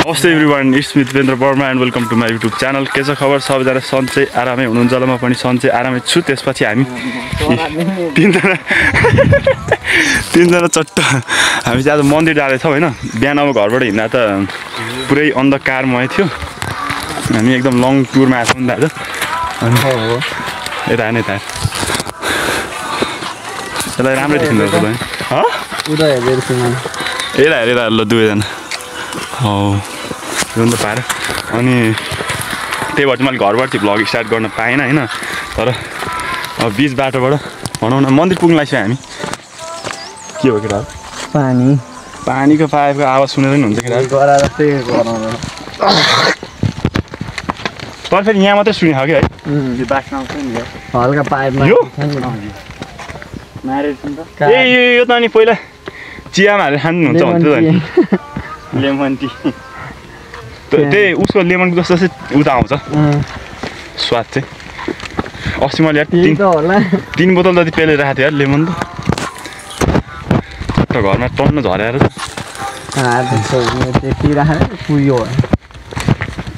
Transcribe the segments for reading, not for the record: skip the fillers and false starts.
नमस्ते everyone, it's me Dipendra Verma and welcome to my YouTube channel. के छ खबर? सबैजना सन्चै आरामै हुनुहुन्छ होला। म पनि सन्चै आरामै छु। त्यसपछि हामी तिनजना चट्ट हामी चाहिँ आज मन्दिर जाँदैछौँ होइन। बिहान अब घरबाट हिँड्दा त पुरै अन्धकारमय थियो। हामी एकदम लङ टुरमा आएको नि दाजु। अनि यता आएन यता यसलाई राम्रै देखिँदो रहेछ तपाईँ। यता हेरेर ल दुवैजना हो यो त पाएर। अनि त्यही भएर चाहिँ मैले घरबाट चाहिँ भ्लग स्टार्ट गर्न पाएन होइन। तर अब बिच बाटोबाट भनौँ न मन्दिर पुग्न लाग्छ हामी। के हो केटा? पानीको पाइपको आवाज सुनेर नि हुन्छ केटा। तर फेरि यहाँ मात्रै सुने खायो कि है हल्का पाइपमा यो यो त अनि पहिला चियामा हालेर खानुहुन्छ भन्थ्यो त नि लेमन टी। त्यही उसको लेमन जस्तो चाहिँ उता आउँछ स्वाद चाहिँ। अस्ति मैले यार 3 बोतल जति पेलेर राखेको थिएँ यार लेमन त। चट्ट घरमा टन्न झरेर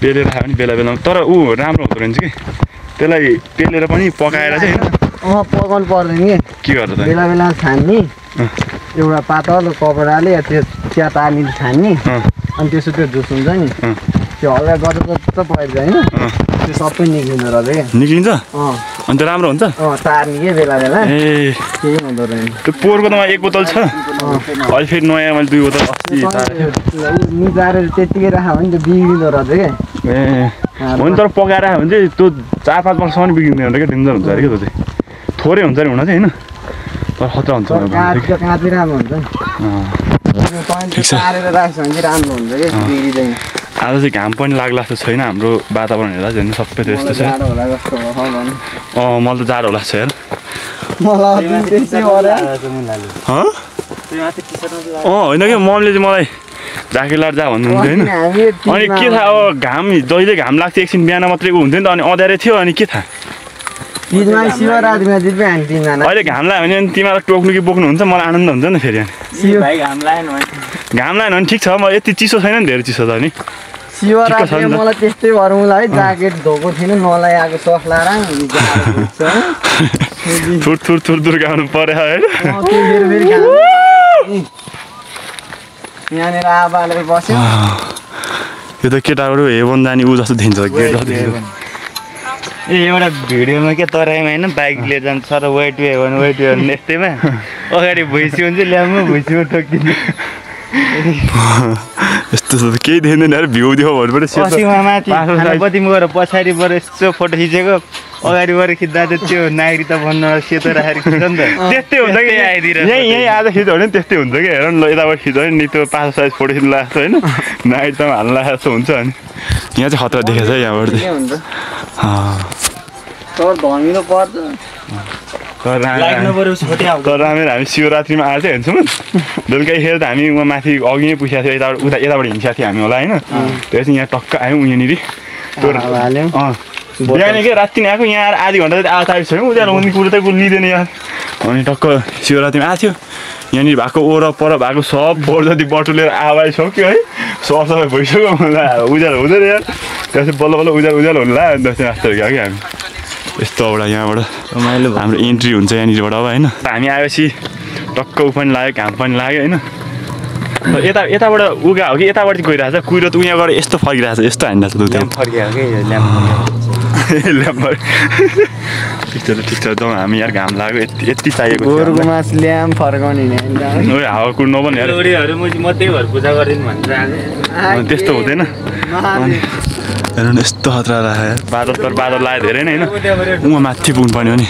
पेलेर खायो भने बेला बेलामा। तर ऊ राम्रो हुँदो रहेछ कि त्यसलाई पेलेर पनि पकाएर चाहिँ होइन पकाउनु पर्दैन के गर्छ त बेला बेला छान्ने एउटा पातलो कपडाले त्यो चिया तालीले छान्ने अनि त्यसो त्यो जुस हुन्छ नि त्यो हल्का गरेर त पर्दैन त्यो सबै निक्लिँदो रहेछ क्या। निक्लिन्छ अनि त्यो राम्रो हुन्छ तार्ने के बेला बेला ए केही हुँदो रहेन। त्यो पोहोरको त 1 बोतल छ अहिले फेरि नयाँ मैले 2 बोतल अस्ति निकालेर त्यतिकै राख्यो भने त्यो बिग्रिँदो रहेछ क्या। ए होइन तर पकाएर आयो भने चाहिँ त्यो 4-5 वर्षसम्म बिग्रिँदैन क्या। डेन्जर हुन्छ अरे क्या त्यो चाहिँ थोरै हुन्छ अरे हुन चाहिँ होइन तर खतरा हुन्छ। काँचै राम्रो हुन्छ नि तारेर राख्छ भने चाहिँ राम्रो हुन्छ कि बिग्रिँदैन। आज चाहिँ घाम पनि लाग्ला जस्तो छैन हाम्रो वातावरण हेर्दा चाहिँ सबै त्यस्तो छ। मलाई त जाडो होला जस्तो यार। होइन क्या मम्मीले चाहिँ मलाई ज्याकेट लाएर जा भन्नुहुन्थ्यो होइन। अनि के थाहा अब घाम जहिले घाम लाग्थ्यो एकछिन बिहान मात्रै हुन्थ्यो नि त अनि अँध्यारै थियो अनि के थाहा अहिले घाम लाग्यो भने अनि तिमीलाई टोक्नु कि बोक्नु हुन्छ मलाई आनन्द हुन्छ नि फेरि। घाम लागेन भने ठिक छ। म यति चिसो छैन नि धेरै चिसो त नि शिवरात्रि मलाई त्यस्तै भरौँ है ज्याकेट धोएको थिएन नलाएको सस लाएर थुर थुर थुर थुर गाउनु पर्यो है। यहाँनिर आबाले बस्यो यो त केटाहरू हेभन जाने ऊ जस्तो देखिन्छ गेट जस्तो देखिन्छ। ए एउटा भिडियोमा के तराईमा होइन बाइकले जान्छ र वे टु हेभन यस्तैमा अगाडि भैँसी हुन्छ ल्याउनु भैँसीमा ठोकिदिनु यस्तो केही देखिँदैन यार। भ्यू दियो भनेबाट पछिमा माथि खानापतिमा गएर पछाडिबाट यस्तो फोटो खिचेको अगाडिबाट खिच्दा त त्यो नागरिकता भन्न सेतो राखेर खिच्छ नि त त्यस्तै हुन्छ कि यहीँ आज खिच्यो भने त्यस्तै हुन्छ कि हेर न यताबाट खिच्यो भने नि त्यो 5 साइज फोटो खिच्नु लाग्छ होइन नागरिकतामा हाल्नु लाग्छ जस्तो हुन्छ। अनि यहाँ चाहिँ खतरा देखेछ है यहाँबाट तर राम्ररी हामी शिवरात्रिमा आएर चाहिँ हेर्छौँ बेलुकैखेर त हामी उहाँ माथि अघि नै पुगेको थियो यताबाट हिँडिसकेको थियो हामी होला होइन। त्यो चाहिँ यहाँ टक्क आयौँ यहाँनिर बिहान के राति नै आएको यहाँ आएर आधी घन्टा जति आएको आइसक्यो उनीहरू उनी कुरो त लिँदैन यहाँ। अनि टक्क शिवरात्रिमा आएको थियो यहाँनिर भएको वरपर भएको सब फोहोर जति बटुलेर आइसक्यो है सफा भइसक्यो उज्यालो हुँदैन यार। त्यसपछि बल्ल बल्ल उज्यालो हुनु लाग्यो दसैँ जस्तो क्या कि हामी यस्तो एउटा यहाँबाट हाम्रो इन्ट्री हुन्छ यहाँनिरबाट अब होइन। हामी आएपछि टक्क ऊ पनि लाग्यो घाम पनि लाग्यो होइन। यताबाट उगा हो कि यताबाट गइरहेको छ कुहिरो त उहाँ गएर यस्तो फर्किरहेको छ यस्तो हानिरहेको छ दुध ल्याम्प ठिक छ जाउँ हामी यार घाम लाग्यो यति चाहिएको गोरुको मासु ल्याम्प फर्काउने हावा कुर्नु पनि यार त्यस्तो हुँदैन। हेर्नु न यस्तो खतरा राखेँ बादल लाग्यो धेरै नै होइन। उहाँ माथि पुग्नु पर्ने हो नि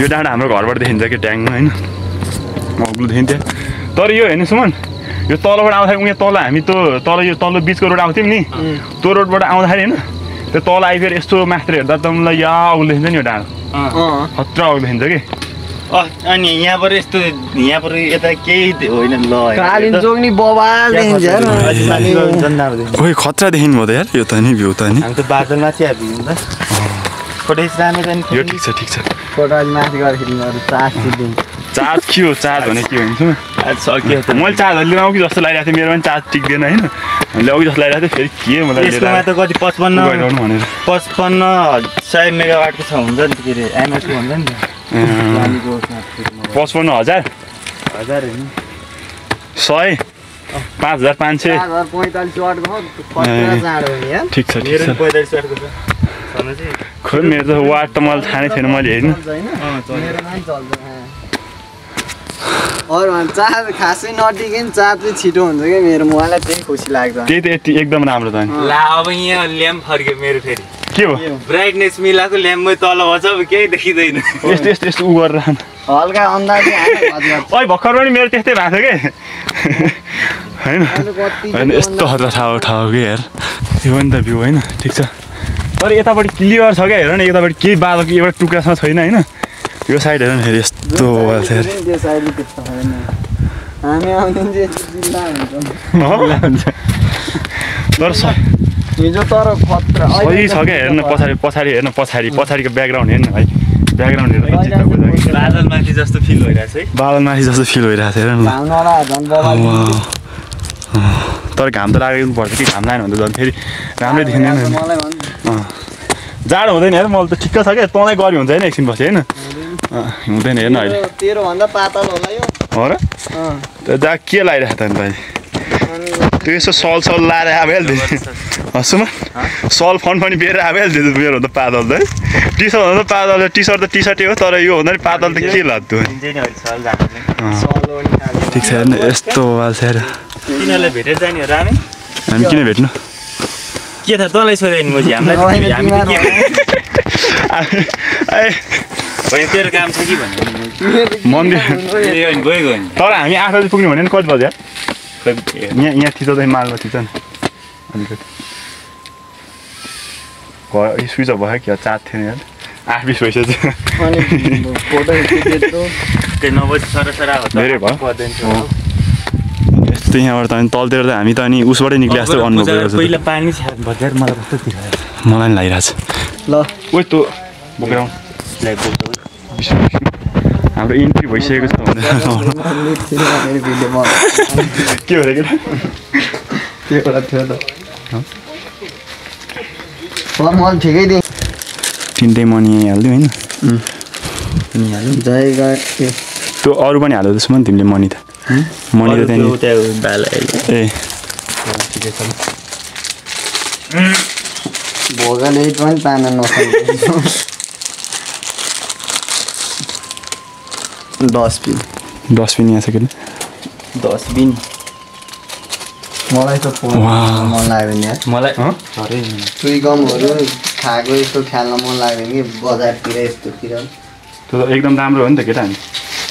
यो डाँडा हाम्रो घरबाट देखिन्छ कि ट्याङमा होइन अग्लो देखिन्थ्यो। तर यो हेर्नु सुमन यो तलबाट आउँदाखेरि उहाँ तल हामी तल यो तल्लो बिचको रोड आउँथ्यौँ नि त्यो रोडबाट आउँदाखेरि होइन त्यो तल आइफेर यस्तो मात्र हेर्दा त मलाई या अग्लो देखिन्छ नि यो डाँडा खतरा अग्लो देखिन्छ कि। अनि यहाँबाट यस्तो यहाँबाट यता केही होइन ल ओइ खतरा देखिनु भयो त यार यो त नि भ्यू त नि हामी त बादलमा चाहिँ हेर्नु त फोटो खिच्न यो ठिक छ फोटो माथि गएर खिच्नु चार्ज के हो चार्ज भने के हुन्छ सक्यो त मैले चार्जहरू लिएर आउँ कि जस्तो लागिरहेको थियो मेरोमा पनि चार्ज टिक्दैन होइन मैले अघि जस्तो लागिरहेको थियो फेरि के मलाई यसकोमा त कति 55 भनेर 100 मेगावाटको छ हुन्छ नि के अरे एमएच भन्छ नि 55,000 हजार हैन 100 5,500 45 वाटको कति चाँडो हो यार ठिक छ मेरो 45 वाटको छ समय चाहिँ खोइ मेरो त वाट त मलाई थाहा नै थिएन मैले हेर्नु मेरोमा पनि चल्छ अरू चार्ज खासै नटिकन चार्ज चाहिँ छिटो हुन्छ क्या मेरो मोबाइललाई त्यही खुसी लाग्छ त्यही त यति एकदम राम्रो त नि ला अब यहाँ ल्याम्प फर्क्यो मेरो फेरि के हो ब्राइटनेस मिलाएको ल्याम्पमै तल बन्छ अब केही देखिँदैन यस्तो यस्तो यस्तो उ गरेर हल्का अन्दाज ओइ भर्खर पनि मेरो त्यस्तै भएको थियो कि होइन होइन यस्तो हल्का ठाउँ के यार यो पनि त भ्यू होइन ठिक छ तर यतापट्टि क्लियर छ क्या हेर न यतापट्टि केही बादलको एउटा टुक्रासँग छैन होइन यो साइड हेर न फेरि यस्तो हामी आउँदैन हुन्छ तर हिजो तर खतरा सही छ क्या हेर्न पछाडि हेर्न पछाडिको ब्याकग्राउन्ड हेर्न भाइ ब्याकग्राउन्ड हेर्न बादलमाथि जस्तो फिल भइरहेछ है बादलमाथि जस्तो फिल भइरहेको छ हेर न तर घाम त लागेको पर्छ कि घाम लागेन भने त झन् फेरि राम्रै देखिँदैन जाडो हुँदैन हेर मलाई त ठिक्क छ क्या तँलाई गरी हुन्छ होइन एकछिन बस्यो होइन हुँदैन हेर्न अहिले तेरोभन्दा पातल होला यो हो र जा के लगाइरहेको त अन्त त्यो यसो सल लाएर आइहाल्थ्यो सुमा सल फन बेर आइहाल्थ्यो मेरो त पातल त टी सर्ट भन्दा पातल टी सर्ट त टी सर्टै हो तर यो हुँदा नि पातल त के लाग्थ्यो ठिक छ हेर्नु यस्तो आवाज छ तिनीहरूलाई भेटेर जाने हो रामे हामी किन भेट्नु के थाहा तँलाई सोधेन म तेरो काम छ कि भन्ने मन्दिर गयो तर हामी 8 बजी पुग्नु भने कति बज्यो यहाँ थिच्दै मालमा थिच नि अलिकति घर स्विच अफ भयो क्या चार्ज थिएन यार 8:20 भइसक्यो धेरै भयो यस्तो यहाँबाट त अनि तलतिर त हामी त अनि उसबाटै निक्ले जस्तो अनुभव पहिला पानी बजार मलाई कस्तो मलाई पनि लागिरहेको छ ल ओ त्यो बोकेर हाम्रो इन्ट्री भइसकेको छ के हो मैले ठिकै दिएँ तिनटै मनी हाल्दियो होइन त्यो अरू पनि हाल्यो त्यसमा नि तिमीले मनी त मनी त त्यहाँनिर ए भोगाले पनि तान्न नसक्ने डस्टबिन यहाँ छ कि डस्टबिन मलाई त मन लाग्यो नि मलाई चुइगमहरू खाएको यस्तो खेल्न मन लाग्यो नि बजारतिर यस्तोतिर त्यो त एकदम राम्रो हो नि त केटा नि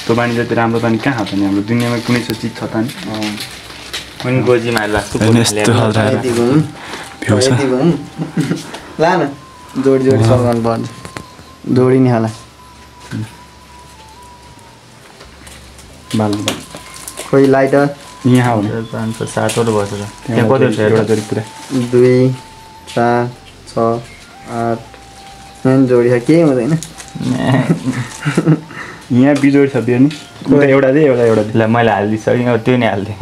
त्यो बानी जति राम्रो बानी कहाँ छ नि हाम्रो दुनियाँमा कुनै चिज छ त नि पनि गोजीमा लाग्छ ला न जोडी सल्काउनु पर्छ जोडी नि होला खोइ लाइटर यहाँ हो 5-7 वटा बसेर त्यहाँ कति एउटा जोडी पुरा 2 4 6 8 9 जोडी छ केही हुँदैन यहाँ बिजोडी छ बिर्नी एउटा दे एउटा ल मैले हालिदिइसकेँ त्यो नै हालिदिएँ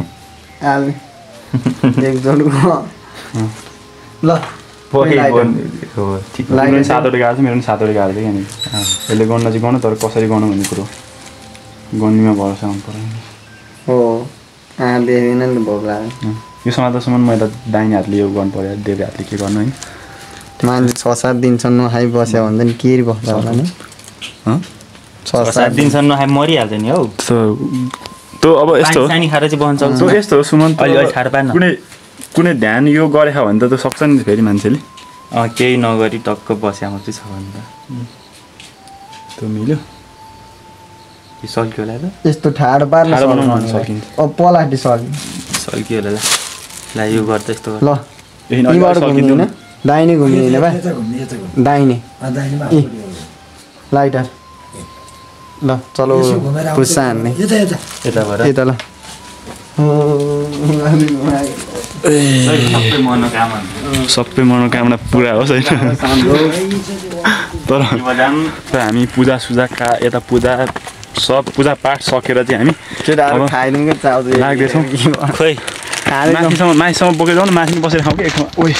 एक जोडको ल लाइट 7 वटा गएको छ मेरो पनि 7 वटा गएको थियो यहाँनिर यसले गर्न चाहिँ गर्नु तर कसरी गर्नु भन्ने कुरो गर्नुमा भरोसा हुनु पर्यो हो देख्दैन नि भोक लाग्यो यो समाजसम्म मैले त दाहिने हातले यो गर्नु पऱ्यो देब्रे हातले के गर्नु है मान्छे 6-7 दिनसम्म नखाइ बस्यो भने नि के बस्छ होला नि 6-7 दिनसम्म नखाइ मरिहाल्छ नि हौ त्यो अब यस्तो सानी खाएर चाहिँ बन्छ यस्तो हो सुमन कुनै ध्यान यो गरेछ भने त सक्छ नि फेरि मान्छेले केही नगरी टक्क बस्या मात्रै छ भने त त्यो मिल्यो सल्क्यो होला त यस्तो ठाडो पार्न सकिन्छ अब पलाटी सल्क्यो होला ल यो गर्दा यस्तो ल यहीँबाट घुम्दैन दाहिने घुम्दैन भाइ दाहिने लाइटर ल चलो खुस्सा हान्ने यता ल सबै मनोकामना पुरा होस् होइन तर हामी पूजा सुजा यता पूजा सब पूजापाठ सकेर चाहिँ हामी केटाहरू खाइदिनु चाउँदै लाग्दैछौँ खोइ माथिसम्म बोकेर जाउँ न माथि बसेर खाउँ कि एकमा ओइ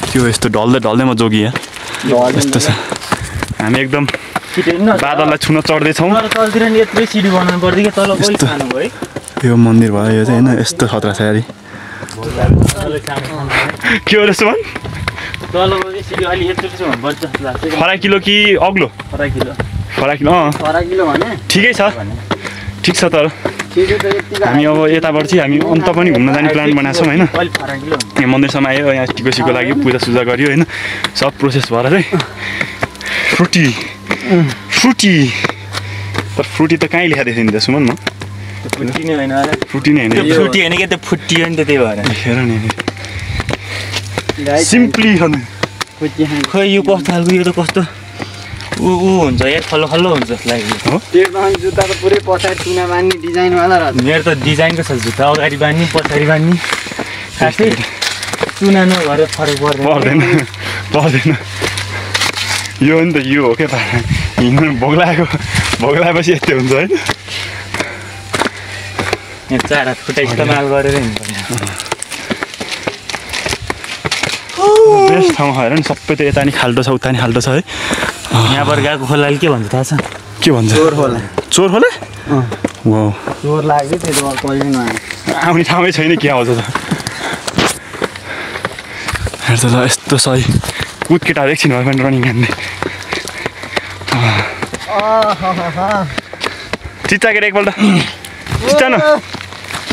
त्यो यस्तो ढल्दै म जोगी यार यस्तो छ हामी एकदम बादललाई छुन चढ्दैछौँ तलतिर नि यत्रो सिडी बनाउनु पर्यो कि तल कहिले खानु भयो यो मन्दिर भयो यो चाहिँ होइन यस्तो खतरा छ यार के हो रहेछ भन् तलको सिडी अलि यत्रो छ भन्नुपर्छ जस्तो लाग्छ फराकिलो कि अग्लो फराकिलो फराकिलो भने ठिकै छ ठिक छ तर हामी अब यताबाट चाहिँ हामी अन्त पनि घुम्न जाने प्लान बनाएको छौँ होइन अलि फराकिलो यहाँ मन्दिरसम्म आयो यहाँ टिकोसीको लागि पूजासुजा गर्यो होइन सब प्रोसेस भएर चाहिँ फ्रुटी तर फ्रुटी त कहीँ लेखाएको थिएँ नि त सुमन म फुट्टी नै होइन फ्रुटी नै त्यो होइन फ्रुटी होइन क्या त्यो फुट्टियो नि त त्यही भएर हेर नि सिम्पली खोइ यो कस्तो खालको यो त कस्तो ऊ हुन्छ या खल्लो हुन्छ जस्तो लाग्यो त्यो जुत्ता त पुरै पछाडि चुना बान्ने डिजाइनवाला रहेछ मेरो त डिजाइनको छ जुत्ता अगाडि बान्ने पछाडि बान्ने खासै चुना नभएर फरक पर्दैन यो नि त यो हो क्या हिँड्नु भोग्लाएपछि यस्तै हुन्छ होइन यहाँ चार हात खुट्टा इस्तेमाल गरेर हिँड्नु बेस्ट ठाउँमा हेर नि सबै त यता नि खाल्टो छ उता नि खाल्टो छ है यहाँबाट गएको खोलाले के भन्छ थाहा छ के भन्छ चोर होला वाउ चोर लाग्यो त्यो त कहिले नआयो आउने ठाउँमै छैन के आउँछ त हेर्छ ल यस्तो सही कुद केटाहरू एकछिन भए पनि रनिङ हान्ने चिच्चा केटा एकपल्ट चिच्चा न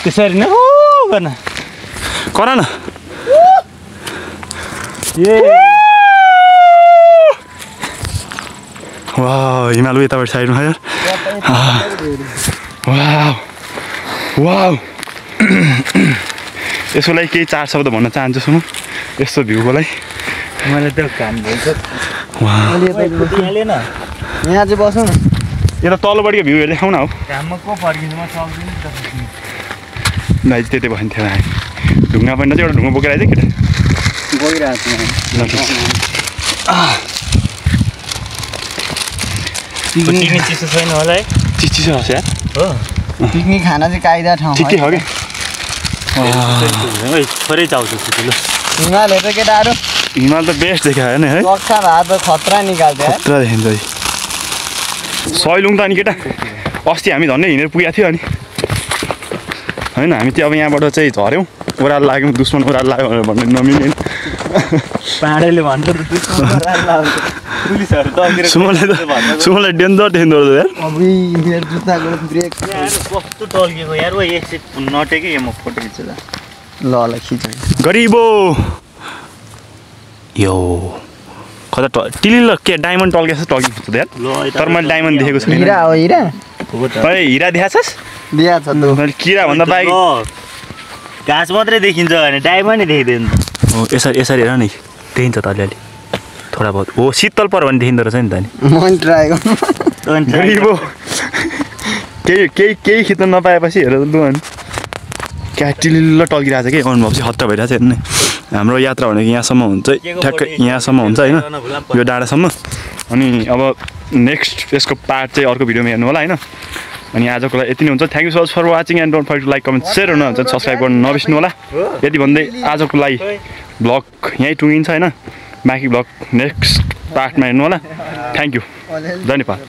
त्यसरी नै कर न वाह हिमालु यताबाट साइडमा यार वाह यसको लागि केही 4 शब्द भन्न चाहन्छु सुन यस्तो भ्यूको लागि मलाई त काम भन्छ यहाँ चाहिँ बस्नु न यता तलबाटको भ्यू हेर्दै खाउँ न हौ घाममा को फर्किनु म सक्दिनँ दाइ चाहिँ त्यतै भन्थ्यो हामी ढुङ्गा पनि एउटा ढुङ्गा बोकेर आइज केटा गइरहेको फुट्टिने चिसो छैन होला है चिसो हस् यार हो पिकनिक खान चाहिँ कायदा ठाउँ ठिकै हो कि थोरै चाउँछ ल हिमालहरू त केटाहरू हिमाल त बेस्ट देखायो नि है कक्षा भए त खतरा निकाल्छ खतरा देखिन्छ है सैलुङ त अनि केटा अस्ति हामी झन्डै हिँडेर पुगेको थियो अनि होइन हामी चाहिँ अब यहाँबाट चाहिँ झऱ्यौँ ओह्रालो लाग्यौँ दुश्मन ओह्रालो लाग्यो भनेर भन्ने नमिल्ने पाहाडले भन्छ सुमोलाई डेन्जर देख्दो रहेछ यार अबुई मेरो जुत्ताको ब्रेक कस्तो टल्किएको यार ओ एकछिन नटेकै म फोटो खिच्छु ल खिच गरिबो यो कता टिलिल के डायमन्ड टल्केछ टल्किन्छ त यार तर मैले डायमन्ड देखेको छैन हिरा हो हिरा तैँले हिरा देखाछस् दिया छ त किरा भन्दा बाहेक घाँस मात्रै देखिन्छ भने डायमन्ड देखिँदैन हो यसरी हेर नि देखिन्छ त अलिअलि थोडा बहुत हो शीतल पर्यो भने देखिँदो रहेछ नि त नि मैले ट्राई गर्नु गरिबो केही खिच्न नपाएपछि हेर त अनि क्या टिलिल्ल टल्किरहेको छ कि अनुभव चाहिँ हत्ता भइरहेको छ हेर्नु हाम्रो यात्रा भनेको यहाँसम्म हुन्छ ठ्याक्कै यहाँसम्म हुन्छ होइन यो डाँडासम्म अनि अब नेक्स्ट यसको पार्ट चाहिँ अर्को भिडियोमा हेर्नु होला होइन अनि आजको लागि यति नै हुन्छ thank you so much for watching and don't forget to like comment share हुनुहुन्छ सब्सक्राइब गर्नु नबिर्स्नु होला यति भन्दै आजको लागि ब्लग यहीँ टुङ्गिन्छ होइन बाँकी ब्लग नेक्स्ट पार्टमा हेर्नु होला थ्याङ्क यू धन्यवाद